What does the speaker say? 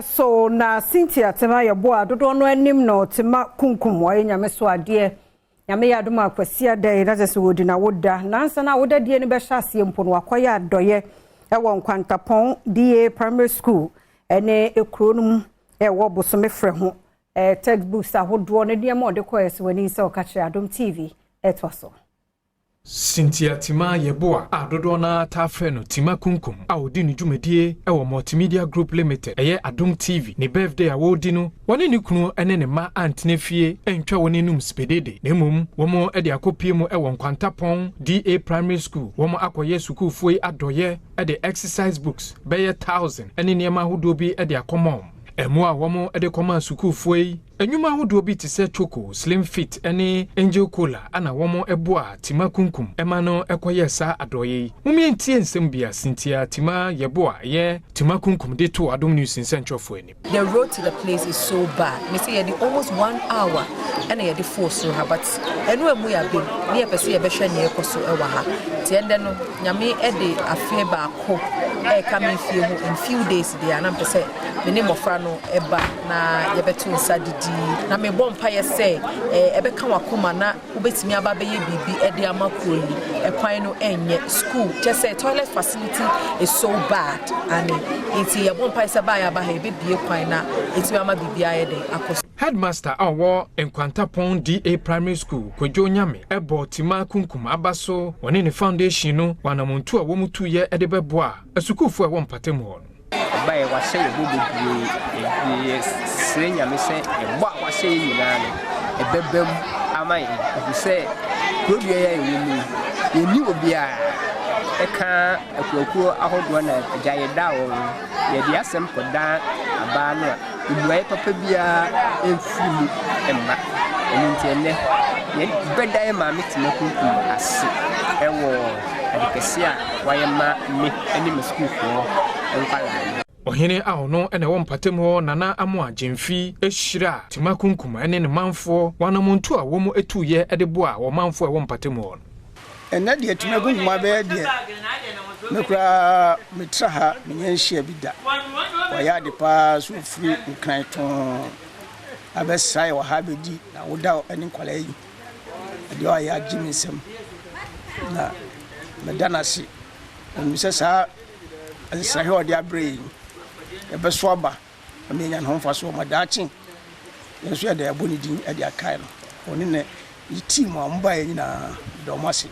So na Cynthia Tema Yeboah a dodoɔ no anim no Tema Kunkum, wɔyɛ Nyame so adeɛ. Nyame yɛ adom a, Kwasiada yi na kyerɛ sɛ wɔdi n'awoda. Nansa na awodadie no bɛhyɛ aseɛ mpo no, wakɔyɛ adɔyɛ ɛwɔ Nkwantapɔn DA Primary School ɛne ekuro no mu ɛwɔ Bosome Freho, textbooks ahodoɔ ne nneɛma a ɔde kɔɛ sɛ w'ani sɛ ɔka kyerɛ Adom TV ɛtoa so. Cynthia Tima Yeboah a dodoɔ no taa frɛ no Tima Kunkum a ɔdi ne dwumadie wɔ Multimedia Group Limited, ɛyɛ Adom TV, ne birthday a wɔredi no, wɔne ne kunu ne ne mma antena fie ntwa wɔn anum spedede, na mmom wɔn de akɔpie mu wɔ Nkwantapɔn DA Primary School. Wɔn akɔyɛ sukuufoɔ yi adɔyɛ de exercise books bɛyɛ 1,000 ne nneɛma ahodoɔ bi de akɔma wɔn. Ɛmo a wɔn de kɔma sukuufoɔ yi, nnwuma ahodoɔ bi te sɛ Choco, Slim Fit ne Angel Cola ana wɔn boa Tima Kunkum ɛma no ɛkɔyɛ saa adɔyɛ yi. Momiɛntie nsɛm bi a Cynthia Tima Yeboah ɛyɛ Tima Kunkum de to Adom News nsɛntwerɛfoɔ anim. The road to the place is so bad. Mese yɛde almost one hour ɛna yɛde fo soro ha, but ɛno emu yɛ abem ne yɛpɛ sɛ yɛbɛhwɛ nea ɛkɔ so ɛwɔ ha. Nti ɛndɛ no, Nyame ɛde afe baako ɛɛka me mfie ho in few days deɛ, ana mpɛ sɛ me ne mmɔfra no ɛba na yɛbɛto nsa didi na mebɔ mpayɛ sɛ ɛbɛka wakoma na wobɛtumi aba bɛyɛ biribi ɛde ama kuro yi. Ɛkwan no ɛnyɛ school kyɛ sɛ toilet facility is so bad ane, nti yɛbɔ mpae sɛ baa yɛaba ha, yɛbɛbie kwan na ɛtumi ama biribi ayɛ den akɔ so. Headmaster a ɔwɔ Nkwantapɔn DA Primary School, Kwadwo Nyame, ɛbɔ Tima Kunkum aba so, wɔne ne foundation no wɔ anamontu a wɔn tuyɛ de bɛboa asukuufoɔ a ɛwɔ mpatamu hɔ no. Ɔbaeɛ, wahyɛ yɛ bɔ bebree. Yɛsrɛ Nyame sɛ ɛbɔ a wahyɛ yɛ nyinaa no ɛbɛba mu ama yɛn, ɛfiri sɛ kurodua yi a yɛwɔ mu yi, yɛnni obiara ɛka akuakuo ahodoɔ na agya yɛda wɔn. Yɛde asɛm kɔda abaa no a, mmuaeɛ papa biara mfiri mu mma. Ɛno nti ɛnnɛ yɛbɛda yɛ maame Tima Kunkum ase ɛwɔ ade kɛse a wayɛ ma me ne me sukuufoɔ nkwadaa no. Ɔhene a ɔno na ɛwɔ mpatamu hɔ, Nana Amoa Gyemfi, ahyira Tima Kunkum ne ne manfoɔ wɔ anamontu a wɔn atuyɛ de boa wɔn manfoɔ a ɛwɔ mpatamu hɔ no. Ɛnɛ deɛ, Tima Kunkum abɛyɛ deɛ me koraa metra ha menyɛ nhyia bi da. Wayɛ ade paa so, ofiri Nkran tɔn abɛsra yɛ wɔ ha bɛdi na woda ne nkwadaa yi. Adeɛ a ɔyɛ agye me nsam na meda no ase. Menim sɛ saa nsrahwɛ a ɔde abrɛ yi ɛbɛso aba na menya ne ho mfasoɔ ma daakye. Yɛn nso yɛde ɛbɔ ne din de akae no, ɔne ne team a wɔbaeɛ nyinaa, meda wɔn ase.